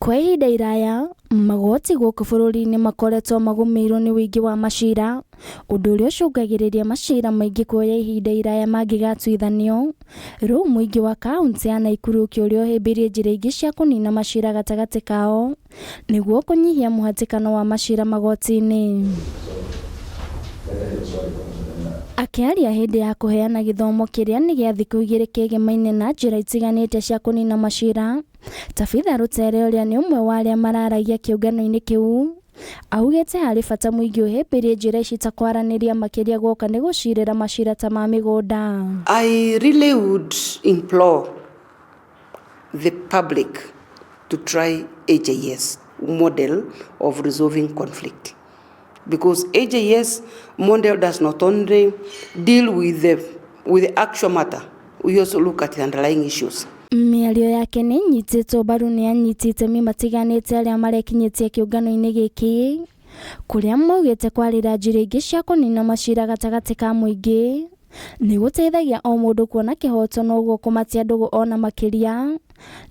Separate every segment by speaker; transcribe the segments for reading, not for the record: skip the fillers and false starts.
Speaker 1: Kwa ihinda iraya, magoti gũkũ bũrũri-inĩ makoretwo magũmĩirwo nĩ ũingĩ wa macira, ũndũ ũrĩa ũcũngagĩrĩria macira maingĩ kuoya ihinda iraya mangĩgatuithanio. Rĩu mũingĩ wa kaũntĩ ya Naikuru ũkĩũrio ũhĩmbĩrie njĩra ingĩ cia kũnina macira gatagatĩ kao nĩguo kũnyihia mũhatĩkano wa macira magoti-inĩ. Akĩaria hĩndĩ ya kũheana gĩthomo kĩrĩa nĩ gĩa thikũ igĩrĩ kĩgemaine na njĩra itiganĩte cia kũnina macira, Tabitha Rũtere ũrĩa nĩ ũmwe wa arĩa mararagia kĩũngano-inĩ kĩu, augĩte harĩ bata mũingĩ ũhĩmbĩrie njĩra ici ta kwaranĩria makĩria guoka nĩ gũcirĩra macira ta ma mĩgũnda.
Speaker 2: I really would implore the public to try AJS model of resolving conflict, because AJS model does not only deal with the actual matter, we also look at the underlying issues.
Speaker 1: Mĩario yake nĩ ĩnyitĩtwo mbaru nĩ anyiti itemi matiganĩte arĩa marekinyĩtie kĩũngano-inĩ gĩkĩ, kũrĩa maugĩte kwarĩra njĩra ingĩ cia kũnina macira gatagatĩ ka mũingĩ nĩ gũteithagia o mũndũ kuona kĩhoto na ũguo kũmatia ndũgũ ona makĩria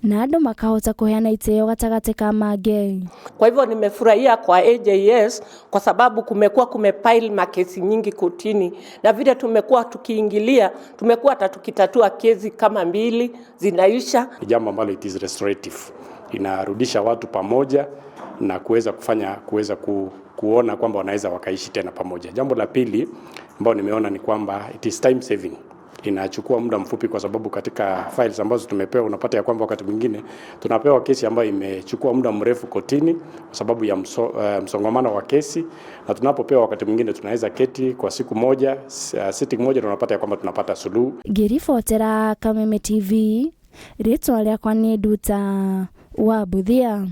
Speaker 1: na andũ makahota kũheana itĩo gatagatĩ ka mangĩ.
Speaker 3: Kwa hivyo nimefurahia kwa AJS kwa sababu kumekuwa kumepile makesi nyingi kotini, na vile tumekuwa tukiingilia, tumekuwa hata tukitatua kesi kama mbili zinaisha.
Speaker 4: Ni jambo ambalo it is restorative, inarudisha watu pamoja na kuweza kufanya kuweza kuona kwamba wanaweza wakaishi tena pamoja. Jambo la pili ambao nimeona ni kwamba it is time saving, inachukua muda mfupi, kwa sababu katika files ambazo tumepewa unapata ya kwamba wakati mwingine tunapewa kesi ambayo imechukua muda mrefu kotini kwa sababu ya msongamano wa kesi, na tunapopewa wakati mwingine tunaweza keti kwa siku moja, sitting moja, tunapata ya kwamba tunapata suluhu.
Speaker 1: Ngĩribotera Kameme TV, rĩtwa rĩakwa nĩ Nduta wa Mbuthia.